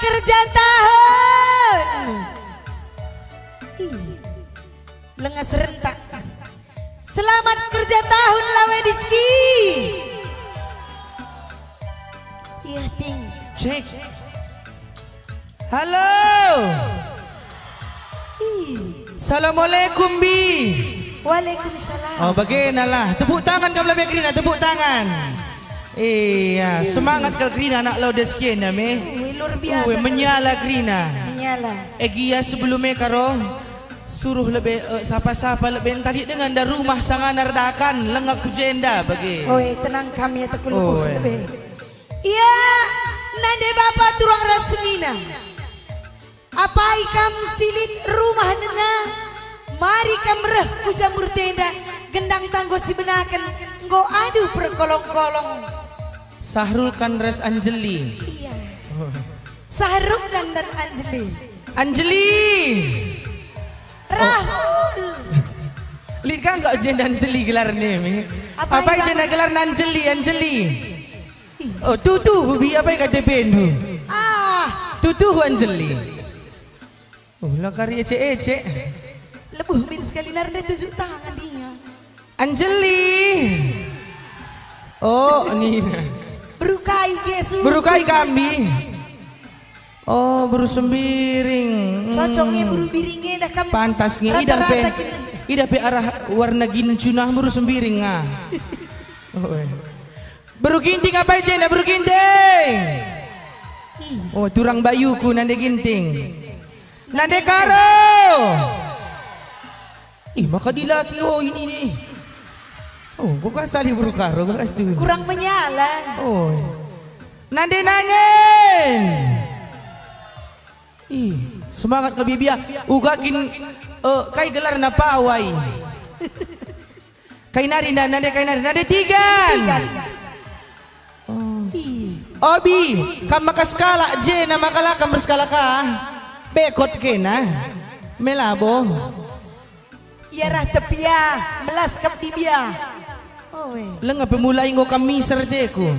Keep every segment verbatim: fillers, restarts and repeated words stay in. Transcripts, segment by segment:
Kerja tahun. Ih, lenga serentak. Selamat kerja tahun, Lawe Diski. Iya, Ting. Cek. Halo. Ih. Assalamualaikum, Bi. Waalaikumsalam. Oh, bagena lah. Tepuk tangan kam lebe kerina, tepuk tangan. Iya, semangat kal kerina anak Lawe Diski enda, me. Wih, luar biasa. Wih, menyala kerina. Menyala. Eh, gia sebelum e karo, suruh lebe, eh, sapa-sapa lebe ntadi dengan da rumah sangana erdakan, lenga ku jenda bage. Oe, tenang kami ya, tekuluk lebe. Iya, nande bapa turang ras senina. Apai kam si lit rumah denga, mari kam reh ku jambur tenda, gendang tanggo si benaken, enggo adu perkolong-kolong. Sahrul kan ras Anjeli. Iya. Sahrul kan dan Anjeli. Anjeli! Rahul! Lit ka enggo jenda Anjeli gelarna, me? Apai jenda gelarna Anjeli, Anjeli? Oh, tutu, Bi, apai K T P-ndu? Ah. Tutu, Anjeli. Oh, la kari ecek-ecek. Lebuh min sekali nari ndai tunjuk tangan dia. Anjeli. Oh, ni. Beru kai, Jesus. Beru kai kami. Oh, beru Sembiring. Hmm. Cocok nge beru Biring nge dah kam. Pantas nge idah pe. Rata-rata kin. Idah pe arah warna gincu nah beru Sembiring ah. Oh, eh. Beru Ginting apai jenda, Beru Ginting? Ih. Oh, turang bayuku nande Ginting. Nande Karo. Ih, maka dilaki, oh, ini nih. Oh, gua kasali Beru Karo, gua kasih. Kurang menyala. Oh. Nande Nangen. Ih, semangat lebih biar. Uga kin, eh, kai gelarna pawai. Kai nari, na-, nande kai nari, nande Tigan. Tigan. Oh. Ih. Obi, kam maka sekalak je na maka la kam bersekalak ah. Bekot kena. Melabo. Ia rah tepia, melas kap dibia. Oe. Lenga pemula enggo kam miser teku.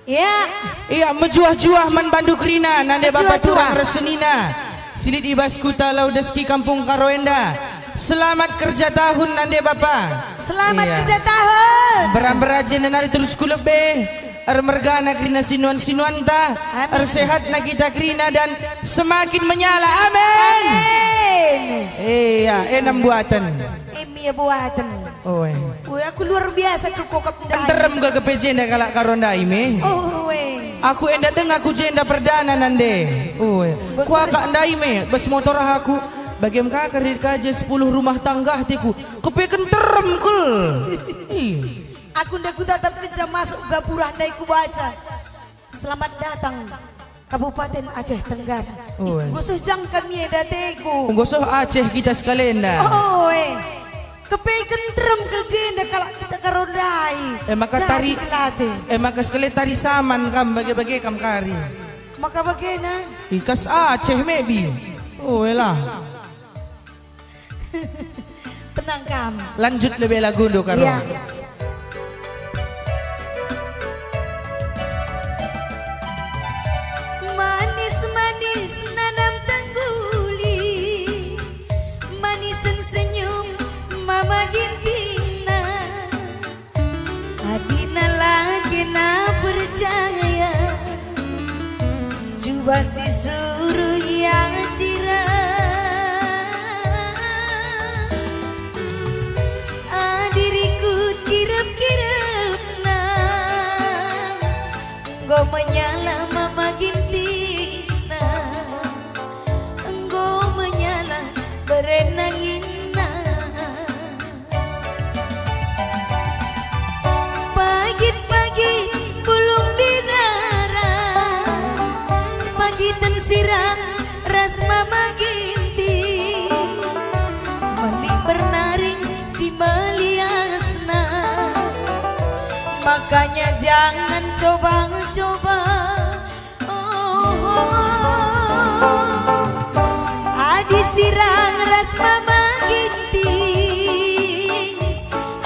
Ya. Ia, mejuah-juah man bandu kerina, nande bapa turang ras senina. Silit i bas kuta Lawe Diski Kampung Karo enda. Selamat kerja tahun, nande bapa. Selamat kerja tahun. Beram-berajen nari terus ku lebe. Ermergana kerina sinuan-sinuanta. Amin. Ersehatna kita kerina dan semakin menyala. Amin. Amin. Iya, enam buatan. Emi ya buatan. Oe. Weh, aku luar biasa kal kuakap ndai. Nterem kal kepe jenda kalak Karo ndai me. Oe. Aku enda denga ku jenda perdana nande. Oe. Kuakap ndai me, bas motor aku. Bagem ka kerit kaje sepuluh rumah tangga tiku. Kepe kenterem kal. Ih. Aku nda kutatap kenca masuk gapura ndai kubaca. Selamat datang, Kabupaten Aceh Tenggara. Oi. Nggo seh jangka mie dateku. Nggo seh Aceh kita sekalian dah. Oe. Kepe kenterem kal jenda kalak kita Karo ndai. Eh, maka tari, eh, maka sekali tari saman kam bage-bage kam kari. Maka bagena. Ikas Aceh mebi. Oe lah. Tenang kam. Lanjut lebe lagundu, Karo. Iya. Manis-manis nanam tengguli, manisen senyum Mama Gintingna. Adina la kena percaya, cuba si suruh ia cira. Adi rikut kirep-kirepna, enggo menyala Mama Gintingna, enggo menyala bere nanginna. Pagit-pagit bulung binara, pagiten sirang ras Mama Ginting, meli bernaring si meliasna. Makanya jangan coba-coba. Oh, adi sirang ras Mama Ginting,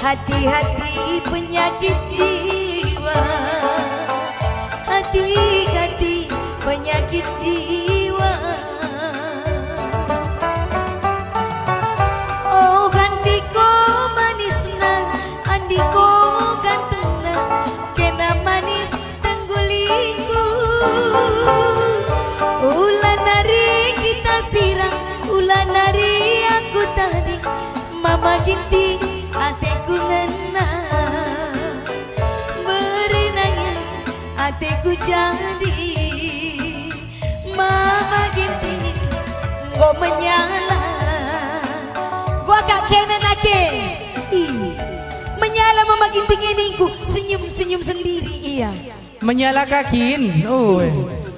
hati-hati penyakit jiwa, hati-hati penyakit jiwa. Oh, andiko manisna, andiko gantengna, kena manis tenggulingku. Ula nari kita sirang, ula nari aku tading, Mama Ginting ateku ngena. Berenangin ateku jadi Mama Ginting enggo menyala. Gua kak kena nake. Ih, menyala Mama Ginting e ningku, senyum-senyum sendiri ia. Menyala kakin? Oi.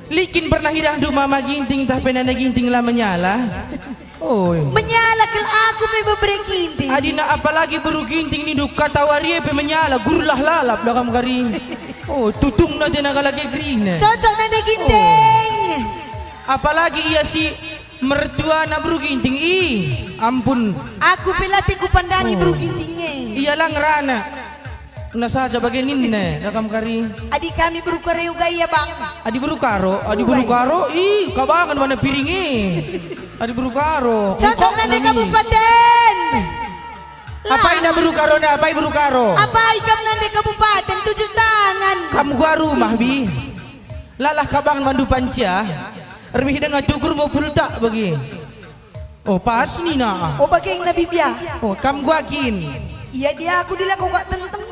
Likin pernah idahndu Mama Ginting tah pe Nana Ginting la menyala? Oi. Menyala kal aku me bebere Ginting. Adina apalagi beru Ginting nindu, katawari e pe menyala, gurlah lalap dakam kari. Oh, tutungna tena kalak e kerina. Cocok Nana Ginting. Apalagi ia si mertuana beru Ginting. Ih, ampun. Aku pe la te kupandangi beru Ginting e. Ia la ngerana. Na saja bage ninna, dakam kari. Adi kami beru Karo uga ia, Bang. Adi beru Karo, adi beru Karo, ih, kabangen mana piring e. Adi beru Karo, cocok nande kabupaten. Apai na beru Karo na, apai beru Karo? Apai kam nande kabupaten, tujuk tangan. Kam gua rumah, Bi. Lalah kabangen mandu pancia. Erbih denga tukur ngopul tak bagi. Oh, pas nina. Oh, bage nina Bibia. Oh, kam gua kin. Ia dia aku dilako kak tenteng.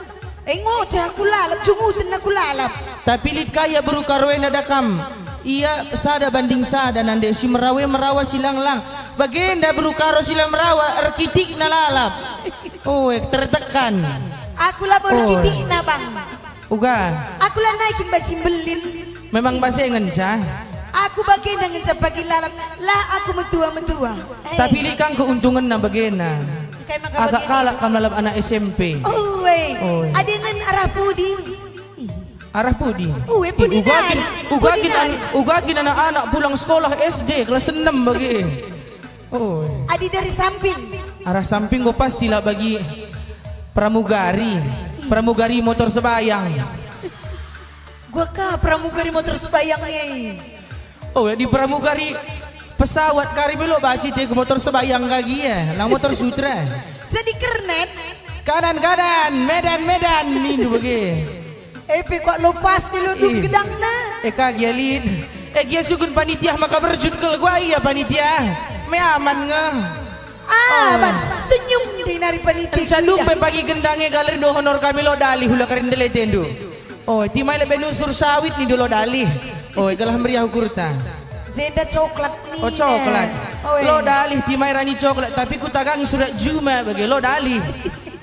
Eh, ngoceh aku lalap, cunguten aku lalap. Tapi lit ka ia beru Karo enda dakam. Ia sada banding sada nande si merawe merawa si langlang. Bagenda beru Karo si la merawa, erkitikna lalap. Oh, eh, tertekan. Aku labo erkitikna, Bang. Uga. Aku lanai kin banci mbelin. Memang base ngenca. Aku bagenda ngenca pagi lalap, la aku metua-metua. Eh. Tapi lit kang keuntungenna bagena. Engkai maka agak bagena? Kalak kam lalap anak S M P. Ue. Oi. Adenen arah pudi. Arah pudi? Ue, pudi nari. Uga kin, uga kin anak-anak pulang sekolah S D kelas enem bage. Oh. Adi dari samping. Arah samping gua pastilah bagi pramugari. Pramugari motor sebayang. Gua ka pramugari motor sebayang e. Oh, di pramugari pesawat kari belo baci te motor sebayang kagi ya, lang motor sutra. Jadi kernet. Kanan, kanan, Medan, Medan, nindu bage. Epe kuak lopas ni lunduk gedangna. Eka gia lit. E gia sukun panitia maka berjut kal gua ia panitia. Me aman nge. Aman. Senyum di nari panitia. Enca dung pe pagi gendang e galer do honor kami lo dalih hula karin deletendu. Oh, timai lebe nusur sawit ni dolo dalih. Oh, gelah meriah ukurta. Jenda coklat ni. Oh, coklat. Lo dalih timai rani coklat, tapi kutagangi surat juma bage lo dalih.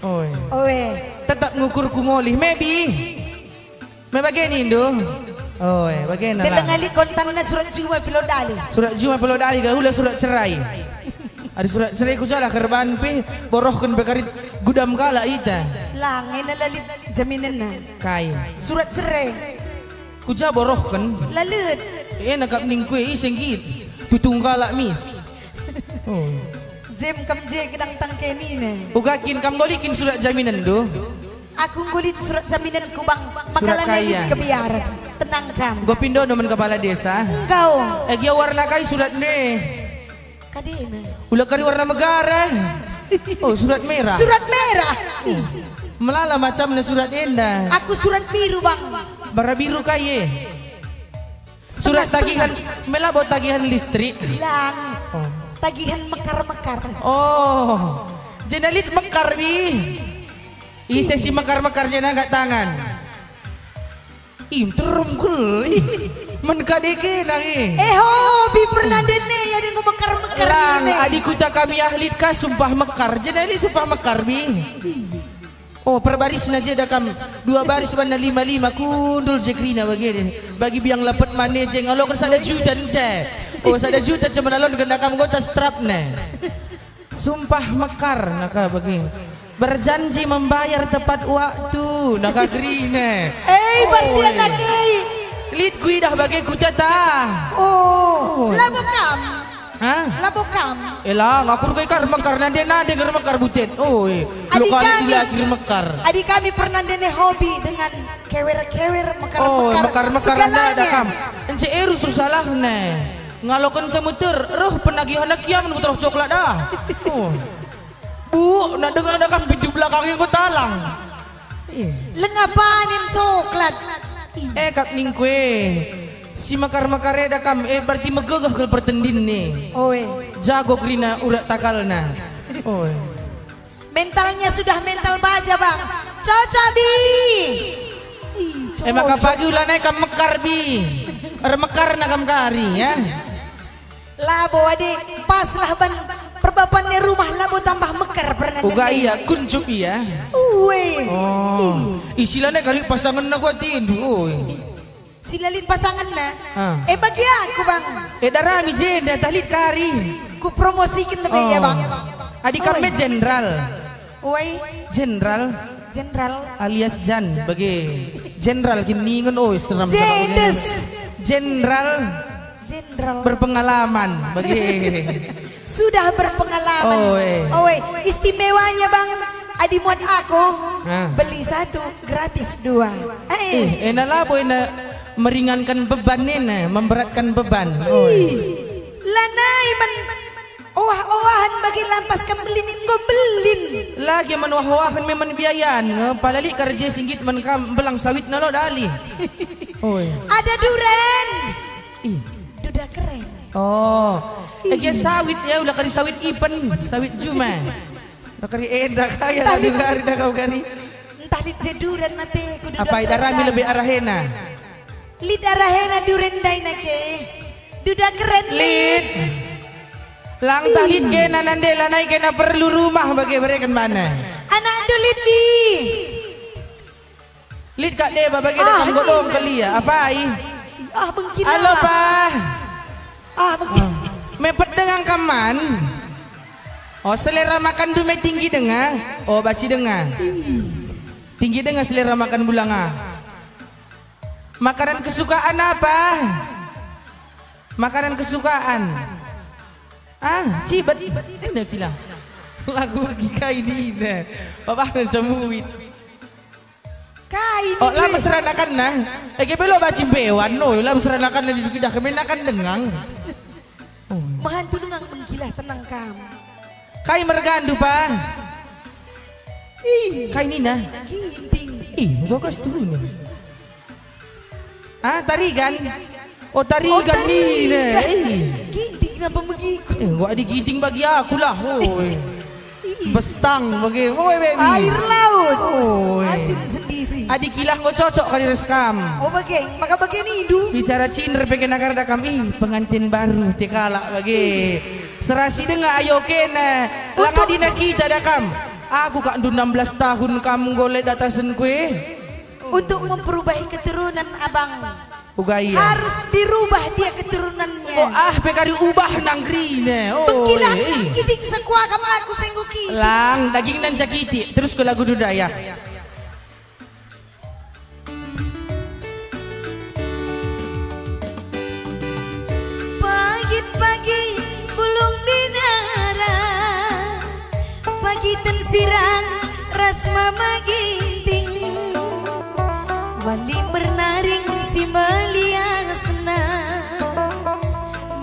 Oi. Oe. Tetap ngukur ku ngolih. Maybe. Me bage nindu. Oi, bage nala. Deleng ali kontanna surat juma pe lo dalih. Surat juma pe lo dalih, gak hula surat cerai. Ada surat cerai ku jalah kerban pe, borohken pe karit gudam kalak ita. Lang, ena lalit jaminenna. Kai. Surat cerai. Ku ja borohken. Lalut. Ena kap ningkue ise nggit. Tutung kalak mis. Oh. Jem kam je gedang tangke nina. Uga kin kam ngolikin surat jaminenndu? Aku nggolit surat jaminenku, Bang. Maka lanai lit kebiaren. Tenang kam. Enggo pindo no man kepala desa? Enggo. Eh, gia warna kai surat nde? Kadena. Ula kari warna megara. Oh, surat merah. Surat merah. Melala macamna surat enda. Aku surat biru, Bang. Bara biru kai e? Surat tagihan, melabo tagihan listrik. Lang. Oh. Tagihan mekar-mekar. Oh. Jenda lit mekar, Bi. Ise si mekar-mekar jenda angkat tangan. Im, terum kul. Ih, men kade kena, eh. Eh, ho, Bi pernah ndene ya dengo mekar-mekar. Lang, adi kuta kami ahlit ka sumpah mekar. Jenda lit sumpah mekar, Bi. Oh, perbarisna je da kam dua baris banna lima-lima, kundul je kerina bage deh. Bagi biang lepet mane je ngaloken sada juta nce. Oh, sada juta je menalon genda kam gota strapne. Sumpah mekar naka bage. Berjanji membayar tepat waktu naka kerina. Eh, berarti anak eh. Lit kuidah bage kutata. Oh, labo kam. Ah? Labo kam. Elah, ngakur kai kar mekar nande-nande ger mekar butet. Oi, adi kami, dilaki mekar. Adi kami pernah ndene hobi dengan kewer-kewer mekar-mekar. Oh, mekar-mekar anda ada segalanya. Kam. Ence eru susah lah ne. Ngaloken semuter, roh penagihan kiam butroh coklat dah. Oh. Bu, nak dengar ada kam pintu belakang yang talang. Eh. Lenga panen coklat. Eh, kap ningku e. Si mekar-mekar eda kam, eh, berarti megegeh kal pertendin ni. Oe. Jago kerina urat takalna. Oe. Mentalnya sudah mental baja, Bang. Cocok, Bi. Ih, eh, maka cocok. Pagi ulanai kam mekar, Bi. Ermekarna kam kari, ya. Labo adi paslah ban perbapanna rumah labo tambah mekar pernah. Uga ndai. Ia, kuncup ia. Ue. Oh. Ih. Ih, si lanai kari pasangenna ku atindu, oi. Si la lit pasangenna. Ah. Eh, bagi aku, Bang. Eh, darami jenda, tah lit kari. Ku promosiken lebe ia, Bang. Adi kami jenderal. Oi. Jenderal. Jenderal. Alias Jan, bage. Jenderal kin ningen, oi, seram. Jendes. Jenderal. Jenderal. Berpengalaman, bage. Sudah berpengalaman. Oe. Oe, istimewanya, Bang, adi muat aku, ah, beli satu, gratis dua. Eh. Eh, ena labo ena meringankan beban ena, memberatkan beban. Oe. Ih, lanai man oah-oahan bagi lampas kam belin enggo belin. Lagi man oah-oahan memang biayan, nge, pala lit kerja singgit man kam belang sawitna lo dali. Oe. Ada duren. Ih. Duda keren. Oh. Ih. Ege sawit ya, ula kari sawit ipen, sawit juma. Ula kari enda kaya. Entah lit, kari dah kau kari. Entah lit je duren nate ku duda keren. Apa idarami lebih arahena? Lit arahena duren ndai nake. Duda keren lit. Lit. Lang tah lit kena nande lanai kena perlu rumah bage bereken mana. Anak dulit di. Lit kak deba bagi dah kam godong kelia, apai? Ah, bengkila. Alo, Pa. Ah, bengkila. Ah. Mepet dengan kaman. Oh, selera makan dume tinggi denga. Oh, baci denga. Tinggi denga selera makan bulanga. Makanan kesukaan apa? Makanan kesukaan. Ah, cibet. Enda kila. Lagu bagi kai nina. Babah dan camuit. Kai nina. Oh, la mesra nakanna. Ege belo baci bewan, no, la mesra nakanna di dukidah kami nakan dengang. Oh. Mahan tulungang menggilah tenang kam. Kai mergandu, Pa? Ih. Kai nina? Ginting. Ih, gua kas turun. Ah, tarigan. Oh, tarigan. Oh, tarigan. Ih. Ginting kenapa begitu? Eh, gua adi ginting bagi aku lah. Oi. Ih. Bestang bagi. Oi, baby. Air laut. Oi. Asin sendiri. Adi kilah enggo cocok kali ras kam. Oh, bage. Maka bage nindu. Bicara cinder pe kena kar da kam. Ih, pengantin baru te kalak bage. Serasi denga ayo kena. Lang adina kita da kam. Aku kak ndu enam belas tahun kam enggo le datasen kue. Untuk memperubahi keturunan abang. Uga ia. Harus dirubah dia keturunannya. Oh, ah, pe kari ubah nanggerina. Oh, bengkilah eh, eh. Kitik sekuah kam aku penggo kitik. Lang, daging nan cakiti. Terus ke lagu Dudaya. Pagit-pagit bulung binara, pagiten sirang ras mama ginting, wali mernaring si meliasna.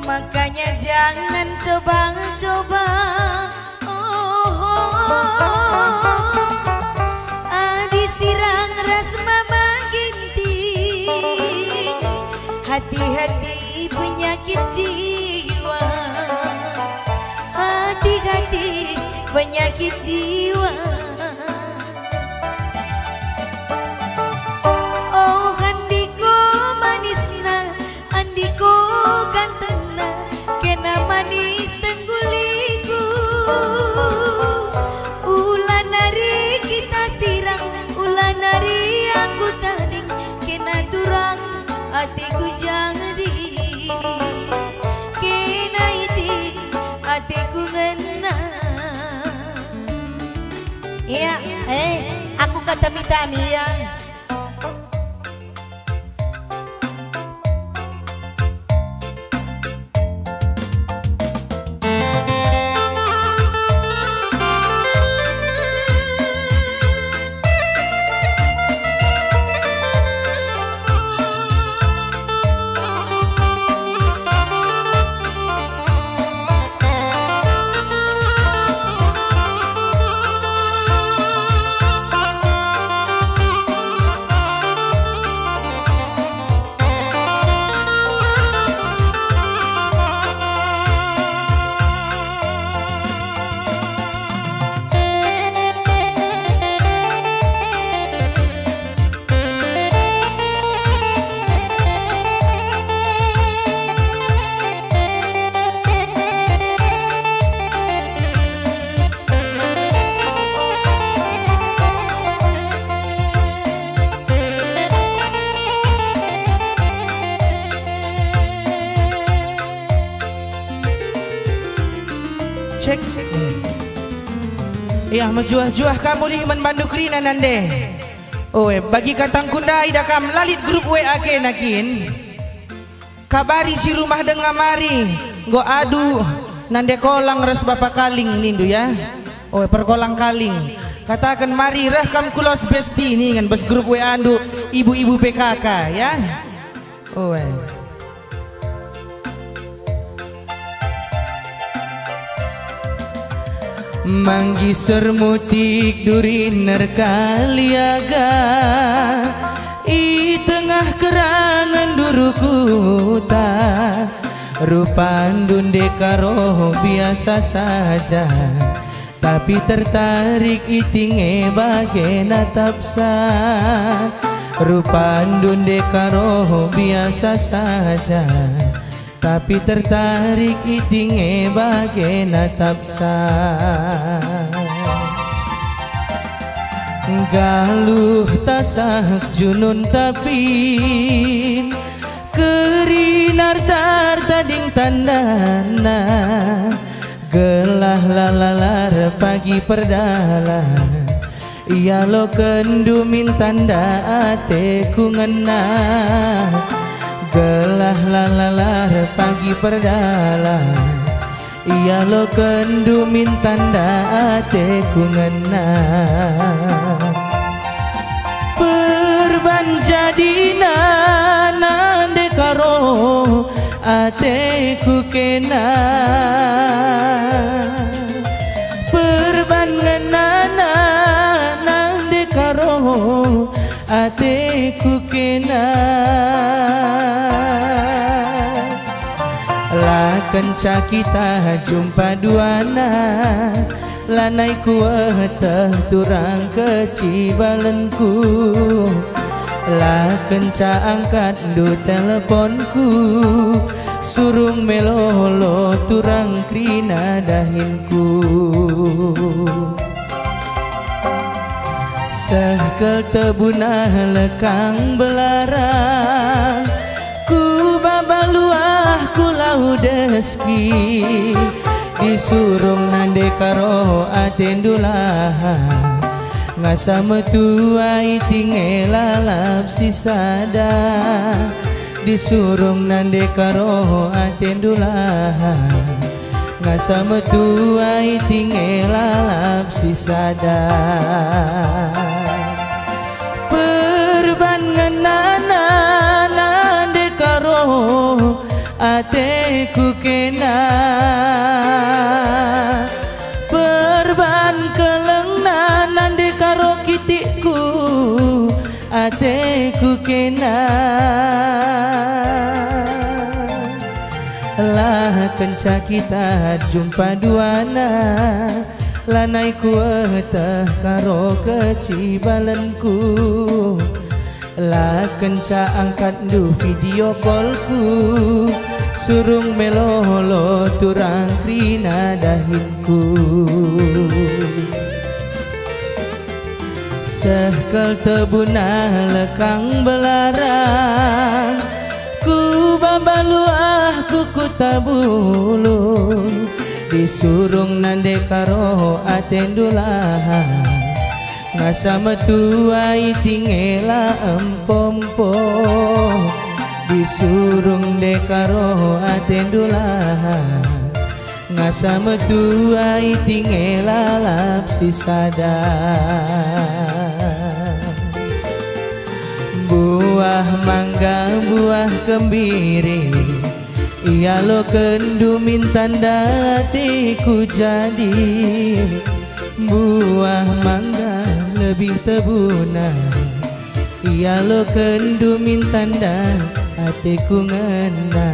Makanya jangan coba-coba. Oho, adi sirang ras mama ginting, hati-hati penyakit jiwa, hati-hati penyakit jiwa. Oh, andiko manisna, andiko gantengna, kena manis tengguliku. Ula nari kita sirang, ula nari aku tading, kena turang ateku jadi, kena itik ateku ngena. Ia, eh, aku kata mitami, ia. Cek. Yah, mejuah-juah kam ulih man bandu kerina nande. Oe, bagi katangku ndai da kam la lit grup W A kena kin. Kabari si rumah denga mari, enggo adu nande Kolang ras Bapa Kaling nindu ya. Oe, perkolang kaling. Kataken mari reh kam ku Los Besti ningen bas grup W A ndu ibu-ibu P K K ya. Oe. Manggi sermutik durin nerkaliaga i tengah kerangen duru kuta. Rupandu ndeka roh biasa saja, tapi tertarik iting e bage natapsa. Rupandu ndeka roh biasa saja, tapi tertarik iting e bage natapsa. Nggaluh tasah junun tapin, kerina arta tading tandana, gelah la lalar pagi perdalan. Ialokenndu min tanda ateku ngena, gelah la lalar pagi perdalan. Ialokenndu min tanda ateku ngena. Perban jadina nande karo ateku kena. Perban ngenana nande karo ateku kena. La kenca kita jumpa duana, lanai kueteh turang kecibalenku. La kenca angkatndu teleponku, surung melolo turang kerina dahinku. Seh kel tebuna lekang belarang, ku baba luahku lau deski, disurung nande karo atendu laha, ngasa metua iting e lalap sisada. Disurung nande karo atendu laha, ngasa metua iting e lalap sisada. Perban ngenana nande karo ateku kena. Perban kelengna nande karo kitikku ateku kena. La kenca kita jumpa duana, lanai kueteh karo kecibalenku. La kenca angkatndu video callku, surung melolo turang kerina dahinku. Seh kel tebuna lekang belarang, ku baba luahku Kuta Bulu, disurung nande karo atendu laha, ngasa metua iting e la empo-empo, disurung nande karo atendu laha. Ngasa metua iting e lalap sisada. Buah mangga, buah kembiri, ialokenndu min tanda ateku jadi. Buah mangga lebih tebuna, ialokenndu min tanda ateku ngena.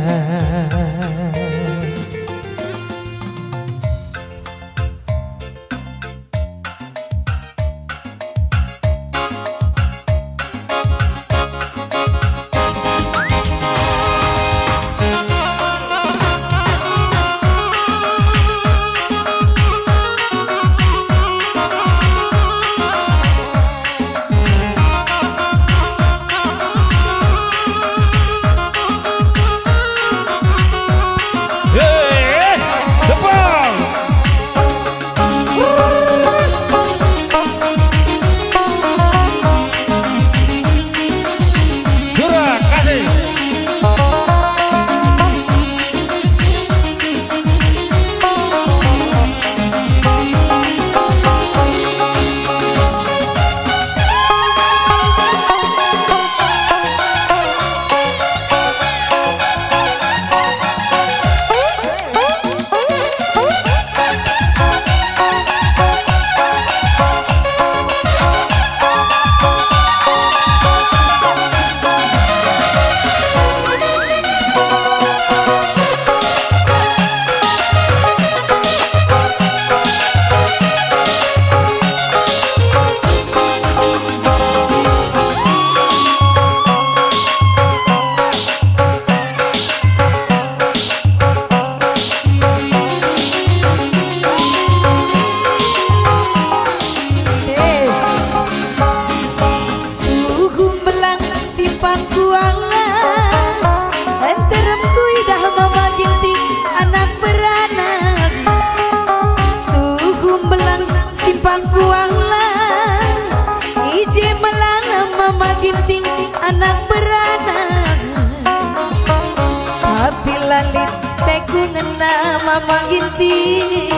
Tapi la lit teku ngena Mama Ginting,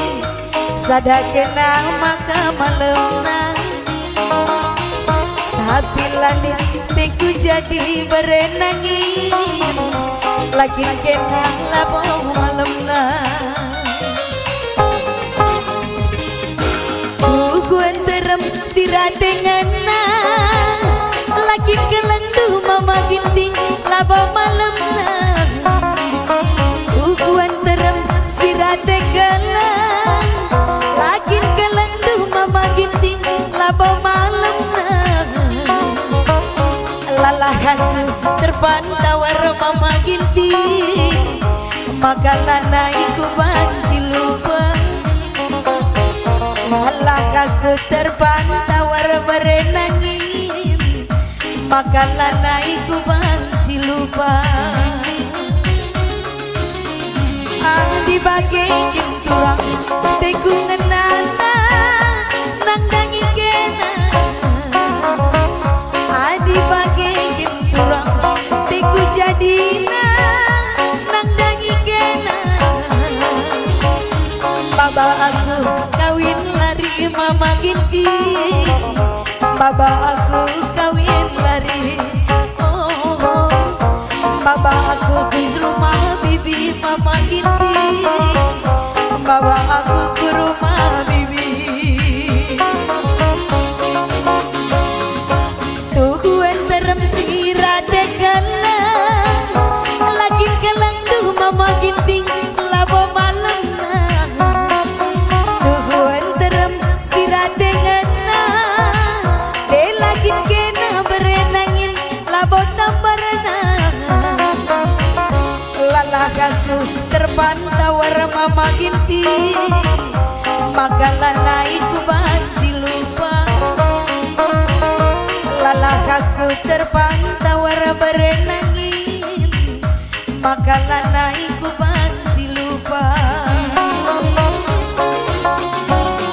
sada kena maka malemna. Tapi la lit teku jadi bere nangin, la kin kena labo malemna. Tuhu nterem si rate ngena, la kin kelengndu Mama Ginting labo malemna. Tuhu nterem si rate keleng, la kin kelengndu Mama Ginting labo malemna. Lalah aku terpantawar Mama Ginting, maka lanai ku banci lupa. Lalah aku terpantawar bere nangin, maka lanai ku banci lupa. Adi bage kin turang teku ngenana nandangi kena. Adi bage kin turang teku jadina nandangi kena. Baba aku kawin lari Mama Ginting. Baba aku kawin lari. Oh, oh. Baba aku ku rumah bibi Mama Ginting. Baba aku ku rumah bibi. Tuhu nterem si rate keleng, la kin kelengndu Mama Ginting labo malemna. Tuhu nterem si rate ngena, e la kin kena bere nangin labo tambarna. Lalah aku terpantawar Mama Ginting, maka lanai ku banci lupa. Lalah aku terpantawar bere nangin, maka lanai ku banci lupa.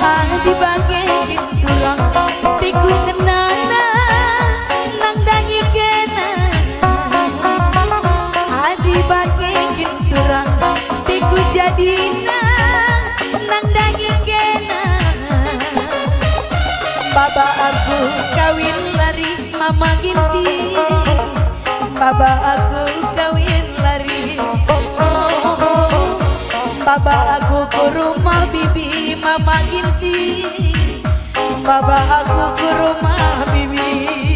Adi bage kin turang teku ngenana nandangi kena. Adi bage kin turang teku jadina nandangi kena. Baba aku kawin lari Mama Ginting. Baba aku kawin lari. Baba aku ku rumah bibi Mama Ginting. Baba aku ku rumah bibi.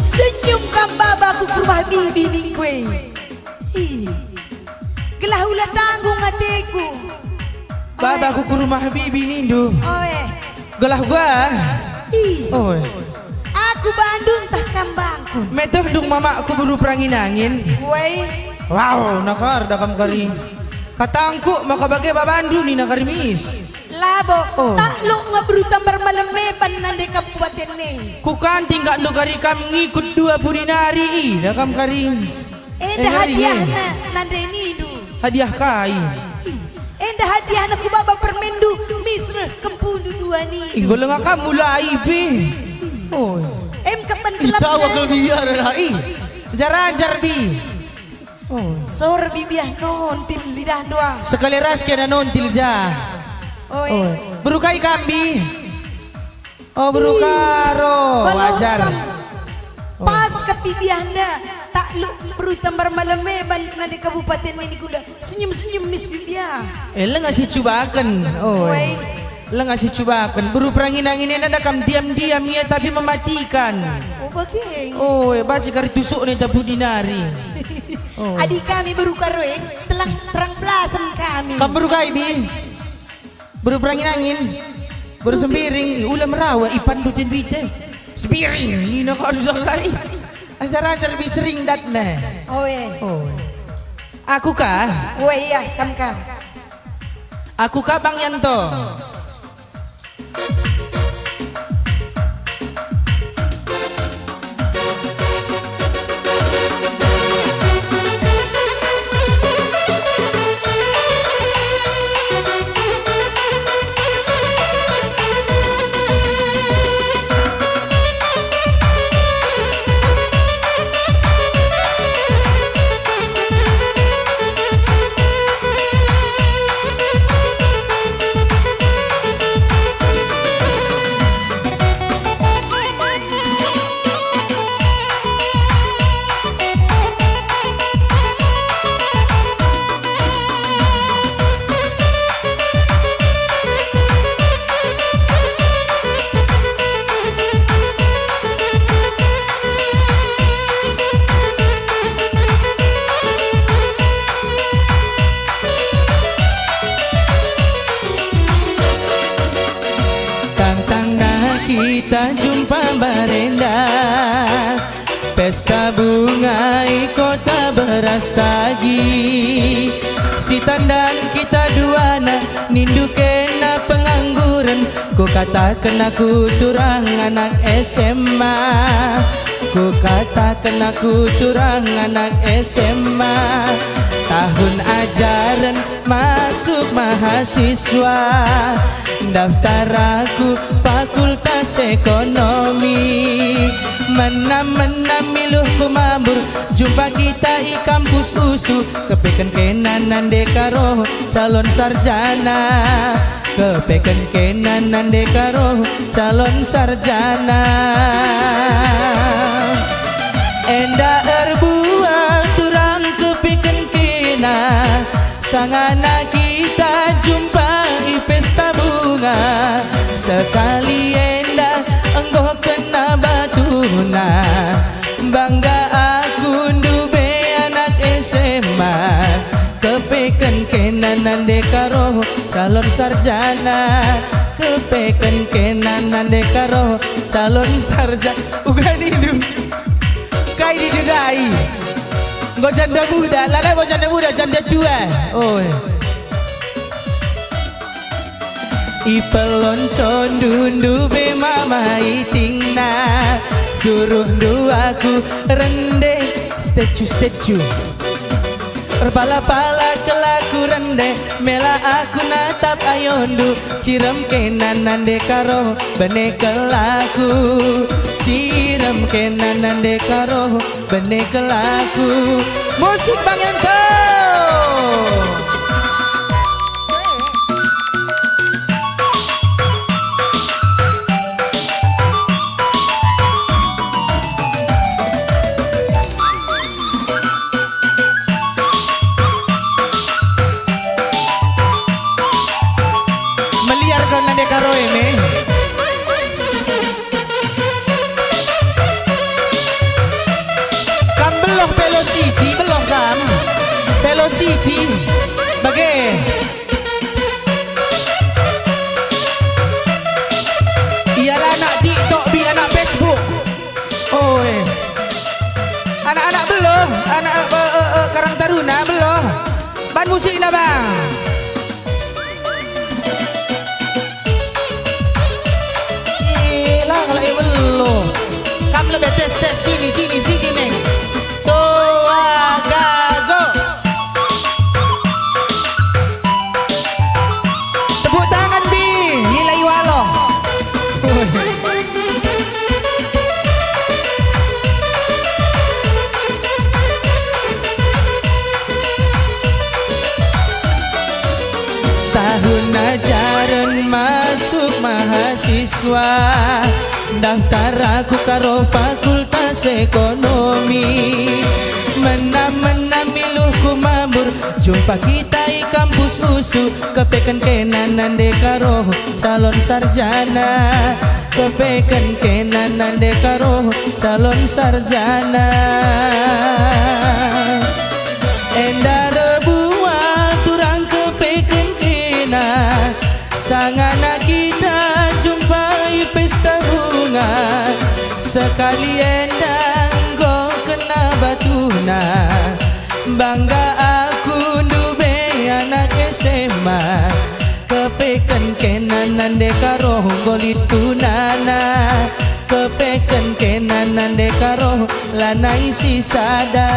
Senyum kam baba aku ku rumah bibi ningku e. Ih. Gelah ula tanggung ateku. Baba aku ku rumah bibi nindu. Oe. Gelah gua. Ih. Oe. Aku bandu ntah kam bangku. Meteh dung mamakku beru perangin angin. Woi. Wow, nakar dakam kari. Katangku maka bage babandu nina kari mis. Labo, oh. Takluk nge beru Tambar Malem e ban nande kabupaten e. Kukanti nggak ndu kari kam ngikut dua pudi nari i dakam kari. Enda eh, ngeri, hadiahna nande nindu. Hadiah kai? Enda hadiahna ku baba permenndu, mis reh kempundu dua nindu. Enggo lenga kam mulai pe. Oh. Em kepen gelap. Tawa ke biar ai. Jarajar bi. Oh. Sor bibiah nontil lidah dua. Sekali ras kena nontil ja. Oi. Oh. Beru kai kambi? Oh, beru karo. Wajar. Oh. Pas kepidiahna, takluk beru Tambar Malem e ban nande kabupaten e nikunda. Senyum-senyum mis bibiah. Eh, lenga si cubaken. Oh. Woi. Lenga si cubaken. Beru perangin-angin enda kam diam-diam ia tapi mematikan. Oh, bage. Oh, eh, baci kari tusuk ni tabu dinari. Oh. Adi kami beru karo e, telang terang belasan kami. Kam beru kai, Bi? Beru perangin-angin, beru sembiring, ula merawa, ipan dutin bite. Sembiring, nina kau dusah lari. Ajar-ajar bi sering datna. Oe. Oh. Aku kah? Oe, iya, kam kah? Aku kah Bang Yanto? Ta jumpa barenda, pesta bunga i kota Berastagi. Si tandan kita duana, nindu kena pengangguren. Kukataken aku turang anak S M A, kukataken aku turang anak S M A. Tahun ajaren masuk mahasiswa, daftar aku Fakultas Ekonomi. Menam-menam miluhku mabur, jumpa kita i kampus USU. Kepeken kena nande karo calon sarjana. Kepeken kena nande karo calon sarjana. Enda erbuah turang kepeken kena, sangana kita jumpa i pesta bunga. Sekali enda enggo kena batuna, bangga aku ndube anak S M A. Kepeken kena nande karo calon sarjana. Kepeken kena nande karo calon sarjana. Uga nindu. Kai nindu ndai? Enggo janda muda, lalai bo janda muda, janda tua. Oi. Ipelonconndu ndube mama itingna, suruhndu aku rende, stecu-stecu. Erpala-pala kelaku rende, mela aku natap ayondu, cirem kena nande karo bene kelaku, cirem kena nande karo bene kelaku. Musik Bang Yanto. Meliar kau nande karo e me. Kam beluh Velocity, beluh kam. Velocity. Bage. Ialah anak TikTok, bi anak Facebook. Oi. Anak-anak beluh, anak, eh, eh, eh, Karang Taruna beluh. Ban musikna, Bang. Eh, la kalak e belo. Kam lebe tes, tes, sini, sini, sini, Neng. Toa gago. Tepuk tangan, Bi. Nilai walo. Tahun ajaren masuk mahasiswa, daftar aku karo Fakultas Ekonomi. Menam-menam miluhku mabur, jumpa kita i kampus USU, kepeken kena nande karo calon sarjana, kepeken kena nande karo calon sarjana. Enda erbuah turang kepeken kena, sangana kita jumpa i pesta bunga. Sekali enda enggo kena batuna, bangga aku ndube anak S M A. Kepeken kena nande karo nggo lit tunana, kepeken kena nande karo lanai sisada.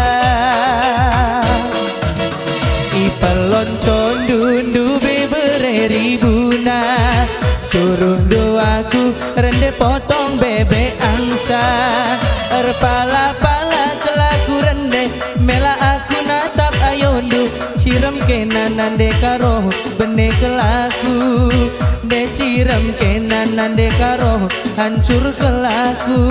Ipelonconndu ndube bere ribuna, suruhndu aku rende potong bebek angsa. Erpala-pala kelaku rende, mela aku natap ayondu, cirem kena nande karo bene kelaku, de cirem kena nande karo hancur kelaku.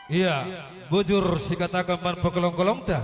Ia, bujur sikataken man pekelong-kelongta.